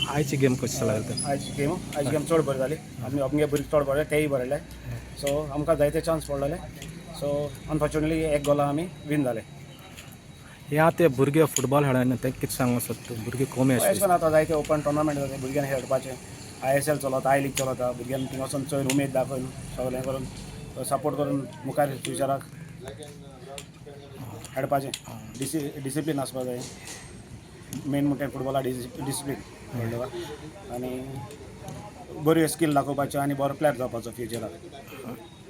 आयची गेम कशी लागली? आयची गेम चड बरी जाली. आमी आमगे भुरगे चड बरे, तेय बरयले. सो आमकां जायते चान्स पडलेले. सो अनफॉर्च्युनेटली एक गोला आमी विन जाले. हे आतां ते भुरगे फुटबॉल खेळना, ते कितें सांगूंक सोदता? भुरगे कमी अशें आशिल्ले. करून आतां जायते ओपन टोर्नामेंट जाता, भुरग्यांनी खेळपाचें. ISL चलता, I league चलता. भुरग्यांनी थिंगा वचून चोयन, उमेद दाखोवन, सगळें करून, सपोर्ट करून मुखार फ्युचराक खेळपाचें. डिसिप्लीन आसपा जाय. मेन म्हणटा फुटबॉला डिसिप्लीन, कळ्ळें तुका? आनी बऱ्यो स्कील दाखोवपाच्यो आनी बरो प्लेयर जावपाचो फ्युचराक.